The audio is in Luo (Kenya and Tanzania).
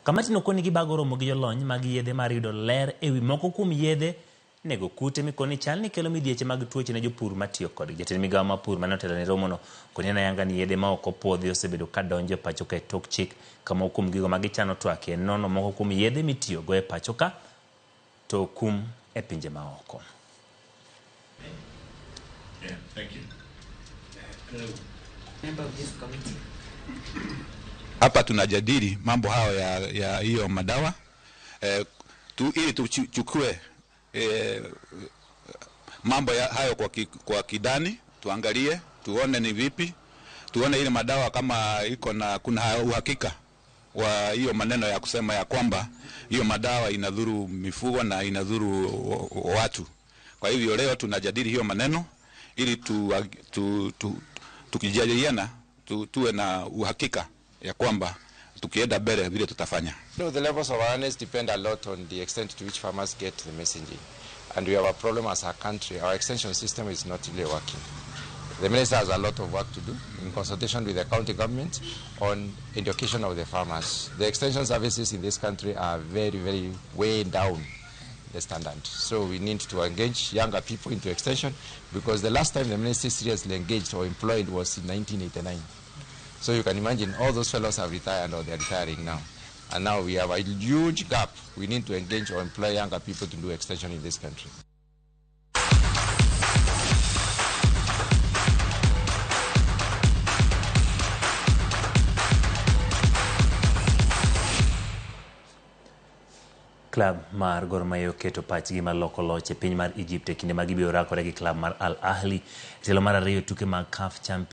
Kamati no koni gibago romo gi jolony mag yedhe mar yudo ler ewi moko kuom yedhe nego kute mikoni chal ni kelo midhieche mag tuoche ne jopur matiyo kodgi. Jatend migawo mar pur mane otelo ne romono koni ayanga ni yedhe ma ok opuodhi osebedo ka donjo e pacho ka e tok chik ka moko kuom gigo ma gichano twakie en nono moko kuom yedhe mitiyogo e pacho ka to okum e pinje maoko. Yeah, thank you. Member of this committee. Hapa tunajadili mambo hayo ya hiyo madawa ili tuchukue mambo hayo kwa kidani, tuangalie, tuone ni vipi, tuone ile madawa kama iko na kuna uhakika wa hiyo maneno ya kusema ya kwamba hiyo madawa inadhuru mifugo na inadhuru watu. Kwa hivyo leo tunajadili hiyo maneno ili tukijadiliana tuwe na uhakika ya kwamba tukienda mbele vile tutafanya. No, the levels of awareness depend a lot on the extent to which farmers get the messaging. And we have a problem as a country. Our extension system is not really working. The minister has a lot of work to do in consultation with the county government on education of the farmers. The extension services in this country are very, very way down the standard. So we need to engage younger people into extension, because the last time the ministry seriously engaged or employed was in 1989. So you can imagine all those fellows have retired or they are retiring now. And now we have a huge gap. We need to engage or employ younger people to do extension in this country. Club mar Gor Mahia oketo pachgi mar loko loch e piny mar Egypt e kinde ma gibiro rakore gi club mar Al Ahly e tielo mar ariyo tuke mag CAF Champions.